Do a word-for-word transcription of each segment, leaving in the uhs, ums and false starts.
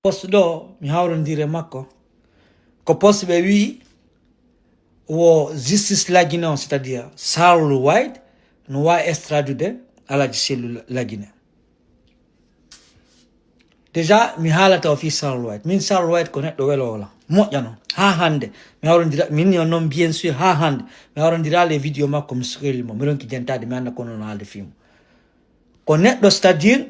Poste ɗo, mi hawrondire makko. Ko poste ɓe wi wo justice la Guinée, c'est-à-dire Charles White no wawi extradude Alaji Sellu la Guinée. Déjà, mi haalata o fii Charles White. Min Charles White ko neɗɗo welo wala. Moƴƴa non. Ha hande. Mi hawrondira, min yo non bien sûr ha hande. Mi hawrondira les vidéos makko mi sukeli mo. Mi ronki jentade mi anda kono no haalde fii mo. Ko neɗɗo, c'est-à-dire,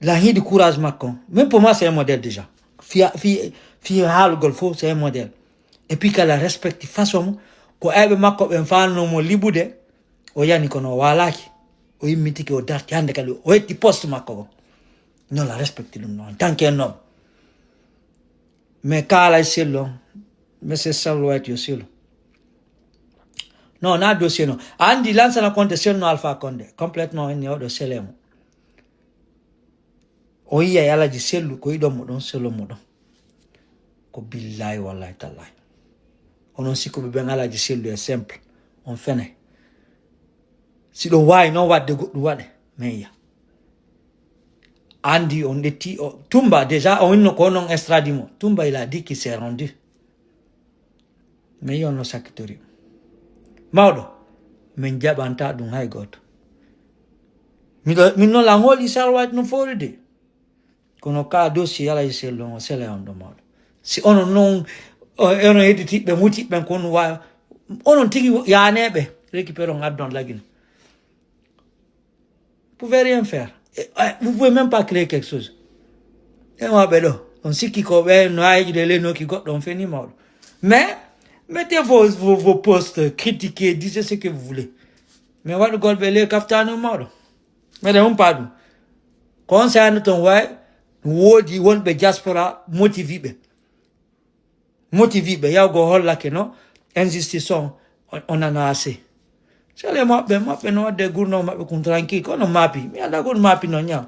la hiɗi courage makko. Même pour moi, c'est un modèle déjà. Fi, fi, fi haalugol fof, c'est un modèle. Et puis kala respecte façon mo. Ko ayɓe makko ɓen fanno mo liɓude, o yani kono o waalaki. O yimmitike o darti hande kadi o yetti poste makko ko. Non la respecte ɗum non. En tant qu'un homme. Mais kala e sello, monsieur Charles White yo sello. Non, na dossier non. Andi lansana konte sello Alpha Condé. Complètement en oɗo selemo. O yiya Alaji Sellu ko iɗon mo ɗon, sello mo ɗon. Ko billahi wallahi tallahi. Onon sikkuɓe ɓen Alaji Sellu e simple. On fene. Si ɗo wawi non wadde goɗɗum waɗe. Mais iya. Andi on ɗetti o, Tumba déjà on inno ko non extradi mo. Tumba il a dit qu'il s'est rendu. Mais yo no sakkitori. Mawɗo, min jaɓanta ɗum hay gooto. Miɗo, min noon lan hooli Charles White no foori de. Kono ka dossier Alaji Sellu on, o sele on ɗo mawɗo. Si onon noon, o, onon hedditiɓɓe, mutiɓɓen kon wa, onon tigi yaneɓe, récupérer on addon lagina. Vous pouvez rien faire. Et, euh, vous pouvez même pas créer quelque chose. E mawɓe ɗo, on sikki ko ɓe no ayijude ley noki goɗɗo, on feni mawɗo. Mais, mettez vos, vos, vos posts, critiquez, disez ce que vous voulez. Mais waɗugol ɓe ley kaftanu mawɗo. Meɗen humpa ɗum. Ko on sayano ton way, woodi wonɓe diaspora motiviɓe. Motiviɓe, yawgo hollake no, injustice on, on, on nana assez. Sele maɓɓe, maɓɓe no wadde gurno maɓɓe kun tranquille, kono mapi. Mi anda kun mapi no ñaw.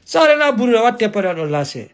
Sare na burira watte pare ɗo lase.